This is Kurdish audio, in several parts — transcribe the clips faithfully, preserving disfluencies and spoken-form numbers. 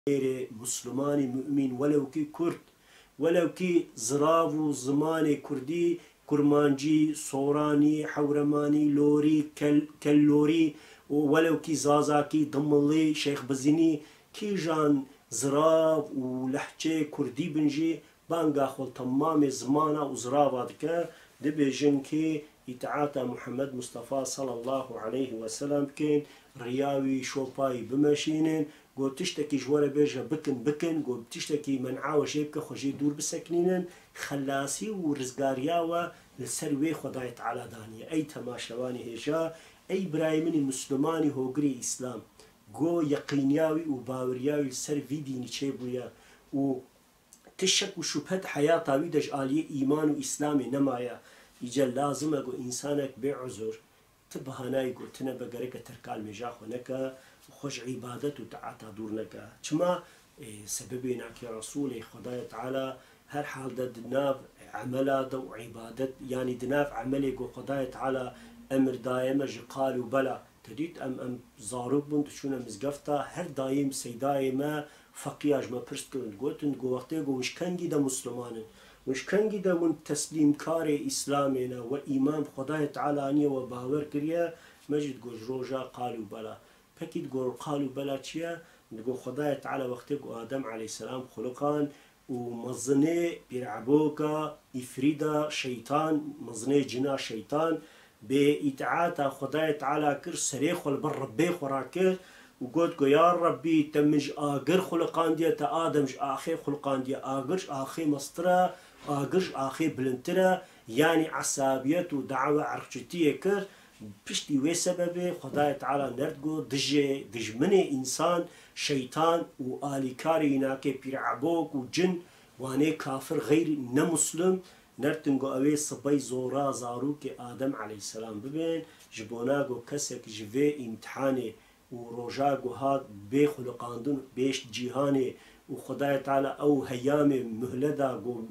pêrê, muslimanî, mumîn, welew kî kurd, welew kî zirav û zimanê kurdî, kurmancî, soranî, hewremanî, lorî, kel-, kellorî û welew kî zazakî, dimilî, şêxbizinî, kîjan zirav û lehçeyê kurdî bin jî, banga xwe li temamê zimana û zirava dike, dibêjin kî îtaata Muhammed Mustafa sallallahu aleyhi ve sellem bikin, riya wî şopayî bimeşînin, got tiştekî ji we re bêje bikin, bikin, got tiştekî men'a we jê bike, xwe jê dûr bisekinînin, xelasî û rizgariya we li ser wê Xwedayê Teala daniye. Ey temaşevanê hêja, ey birayê min ê Muslimanî hogirê Îslam, go yeqîniya wî û baweriya wî li ser vî dînî çêbûye û ti şek û şubhe di heyata wî de ji aliyê îman û Îslamê nemaye. Îca lazim e ku însanek bê uzur, ti bihanayî ku tune be gereke terka li mêja xwe neke û xwe ji îbadet û taata dûr neke. Çima? Ê, sebebê nakê Resûlê Xwedayê Teala her hal de di nav emela de û îbadet, yanî di nav emelê ku Xwedayê Teala emir daye me ji qal û bela. Te dît em, em zarok bûn, diçûne mizgefta, her dayîm seydayê me, feqîya ji me pirs kirin, digotin, digo wextê ku hûn ji kengî de Musliman in, hûn ji kengî de hûn teslîmkarê Îslamê ne, we îman bi Xwedayê Teala aniye, we bawer kiriye, me jî digo ji roja qal û bela. Pekî digo qal û bela çi ye? Digo Xwedayê Teala wextê ku Adem aleyhisselam xuliqan, û mezinê pîreboka îfrîda şeytan, mezinê cina şeytan, bê îtaata Xwedayê Teala kir, serê xwe li ber Rebbê xwe rakir û got ku, ya Rebbî, te min ji agir xuliqandiye, te Adem ji axê xuliqandiye, agir ji axê mestir e, agir ji axê bilindtir e, yanî esabiyet û dawa erqçitiyê kir. Piştî wê sebebê Xwedayê Teala nerd got, dijê, dijminê însan, şeytan û alîkarê wî nakê pîrebok û cin, wanê kafir, xeyr nemuslim, nertin got ew ê sibey zora zarokê Adem aleyhisselam bibên, ji bona got kesek ji vê îmtihanê û roja got hat bê xuliqandin, bê cîhanê û Xwedayê Teala ew heyamê muhle da got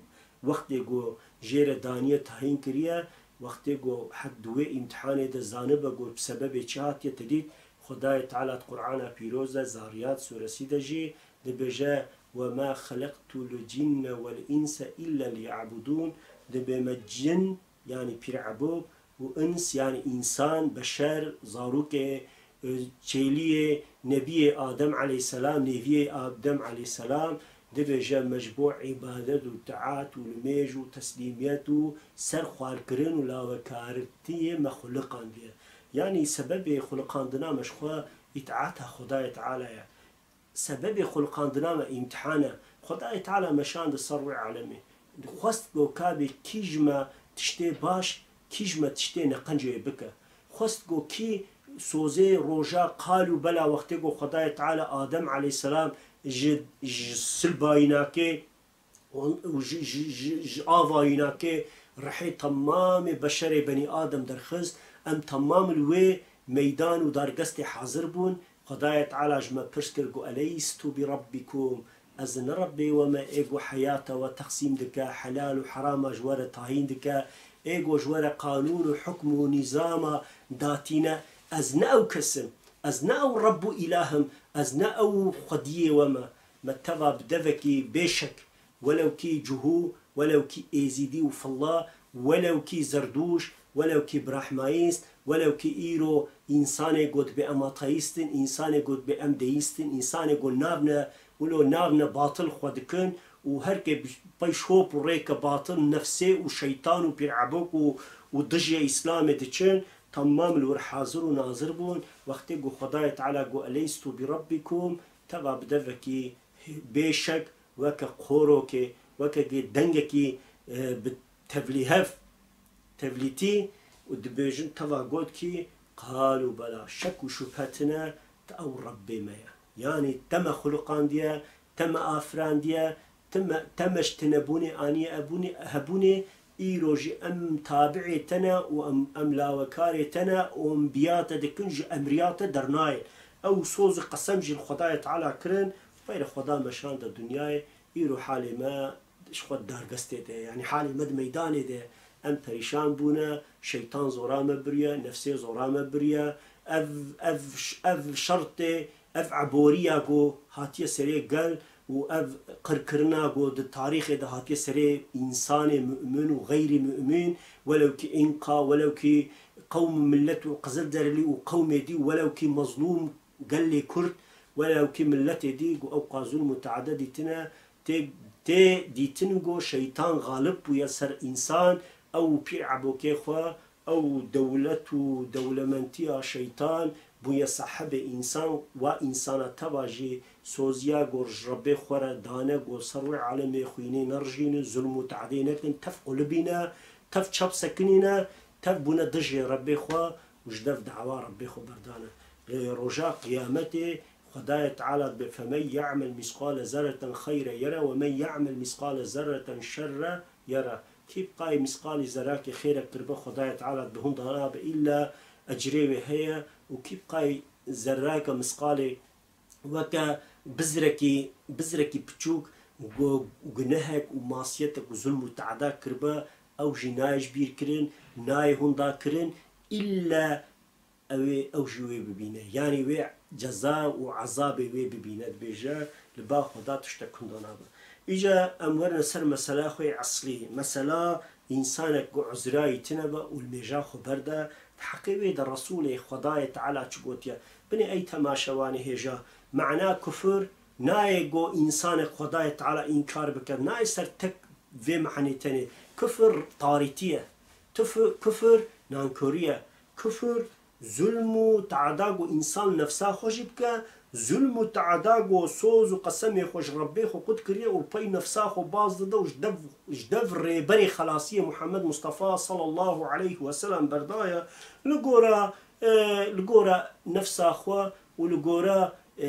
wextê got jê re daniye tayîn kiriye, wextê got hek di wê îmtihanê de zanibe got bi sebebê çi hatiye, te dît Xwedayê Teala di Qur'ana Pîroz de, Zariyat suresî de jî dibêje, "Ve ma xeleqtul cinne vel inse illa liya'budun", dibê me cin, yanî pîrebok, û ins, yanî însan, beşer, zarokê, e, çêliyê, nebiyê Adem aleyhisselam, nêviyê Adem aleyhisselam, dibêje, me ji bo îbadet û taat û nimêj û teslîmiyet û serxwarkirin û lawekartiyê me xuliqandiye. Yanî sebebê xuliqandina me ji xwe îtaata Xwedayê Teala ye. Sebebê xuliqandina me îmtihan e. Xwedayê Teala me şande ser rûyê alemê. Xwest ku kabê kî ji me tiştê baş, kî ji me tiştê neqencê bike. Xwest ku kî sozê roja qal û bela wextê ku Xwedayê Teala Adem aleyhisselam ji, ji silbayînakê û ji, ji, ji, ji avayînakê rihê temamê beşerê benî Adem derxist, em temam li wê meydan û dargestê hazir bûn. Xwedayê Teala ji me pirs kir, got, "Eleystu bi Rabbikum?" Ez ne Rebbê we me, ê got heyata we teqsîm dike, helal û herama ji we re tayîn dike, ê got ji we re qanûn û hukm û nîzama datîne. Ez ne ew kes im, ez ne ew Rebb û Îlah im, ez ne ew Xwediyê we me. Me teva bi devekî bêşek, welew kî cihû, welew kî êzîdî û filla, welew kî zerdûş, welew kî brahmayîst, welew kî îro însanê got bê em ateîst in, însanê got bê em deîst in, însanê got navne, wilo navne batil xwe dikin û her kê bi pey şop û rêke batil, nefsê û şeytan û pîrebok û, û dijê Îslamê diçin, temam li wir hazir û nazir bûn. Wextê ku Xwedayê Teala got, "Eleystu bi Rabbikum", teva bi devekî bêşek weke qorokê, weke dengekî, e, bi tevlîhev, tevlîtî û dibêjin teva got kî, "Qal û bela, şek û şubhe tine, te ew Rebbê me ye." Yanî te me xuliqandiye, te me afirandiye, te me, te me ji tinebûnê aniye ebûnê, hebûnê, îro jî em tabiê te ne û em, em lawekarê te ne û em biya te dikin, ji emriya te dernayên. Ew soz û qesem jî li Xwedayê Teala kirin, peyre Xweda me şande dinyayê, îro halê me ji xwe di dargestê de ye. Yanî halê me di meydanê de ye. Em perîşan bûne, şeytan zora me biriye, nefsê zora me biriye. Ev, ev, ev şertê ev eboriya ku hatiye serê gel û ev qirkirina ku di tarîxê de hatiye serê însanê mu'min û xeyrî mu'min, welew kî înqa, welew kî qewm û millet û qizilderlî û qewmê dî, welew kî mezlûm gelê Kurd, welew kî milletê dî ku ew qas zulm û teade dîtine, tê, tê dîtin ku şeytan xalib bûye ser însan, ew û pîr ebokê xwe, ew dewlet û dewlementiya şeytan bûye sahibê însan, wa însana teva jî soziya ku ji Rebbê xwe re dane ku ser wê alemê xwînê nerijînin, zulm û teadê nekin, tev qulibîne, tev çap sekinîne, tev bûne dijê Rebbê xwe û ji dev dawa Rebbê xwe berdane. Lê roja qiyametê Xwedayê Teala dibe, "Femen ya'mel misqale zerreten xeyre yere ve men ya'mel misqale zerreten şerre yere." Kî bi qayê misqalî zerrakê xêrek kiribe, Xwedayê Teala dibe hunda nabe, îlla ecrê wê heye û kî bi qayê zerrake misqalê weke bizrekî, bizrekî piçûk gu-, gunehek û masiyetek û zulm û teada kiribe, ew jî nayê ji bîr kirin, nayê hunda kirin, îlle ew ê, ew jî wê bibîne. Yanî wê ceza û ezabê wê bibîne, dibêje, li ba Xweda tiştek hunda nabe. Îca em werine ser mesela xwe yê eslî. Mesela însanek ku uzrayî tine be û li mêja xwe berde, di heqê wê de Resûlê Xwedayê Teala çi gotiye? Binê ey temaşevanê hêja, mana kufir nayê ku însanek Xwedayê Teala înkar bike, nayê ser tek vê manê tenê. Kufir tarîtî ye. Tufi-, kufir nankorî ye. Kufir zulm û teada ku însan nefsa xwe jî bike, zulm û teada ku soz û qesemê xwe ji Rebbê xwe qut kiriye û pey nefsa xwe baz dide û ji dev, ji dev rêberê xelasiyê Muhammed Mustafa sallallahu aleyhi ve sellem berdaye, li gora, e, li gora nefsa xwe û li gora, e,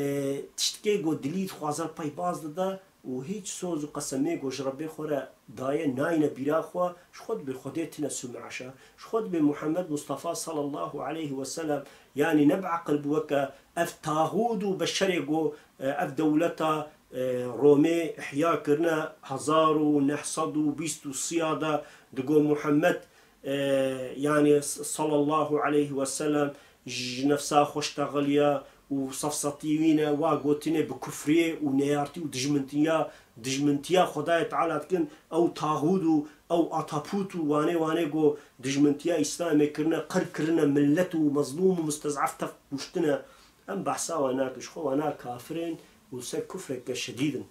tiştikê ku dilî dixwaze pey baz dide, û hîç soz û qesemê ku ji Rebbê xwe re daye nayne bîra xwe, ji xwe dibê Xwedê tine sûmeaşa, ji xwe dibê Muhammed Mustafa sallallahu aleyhi ve sellem, yanî ne bi eqil bû weke ev taxûd û beşerê ku, e, ev dewleta, e, Romê ihya kirine hezar û neh sed û bîst û siya de digo Muhammed, e, yanî s-, sallallahu aleyhi ve sellem ji nefsa xwe ştexiliye û sefsetî wî ne, wa gotinê bi kufriyê û neyartî û dijmintiya, dijmintiya Xwedayê Teala dikin, ew taxûd û ew atapût û wanê wanê ku dijmintiya Îslamê kirine, qir kirine, millet û mezlûm û mustez'ef tev kuştine. Em behsa wan nakin, ji xwe wana kafir in û ser kufreke şedîd in.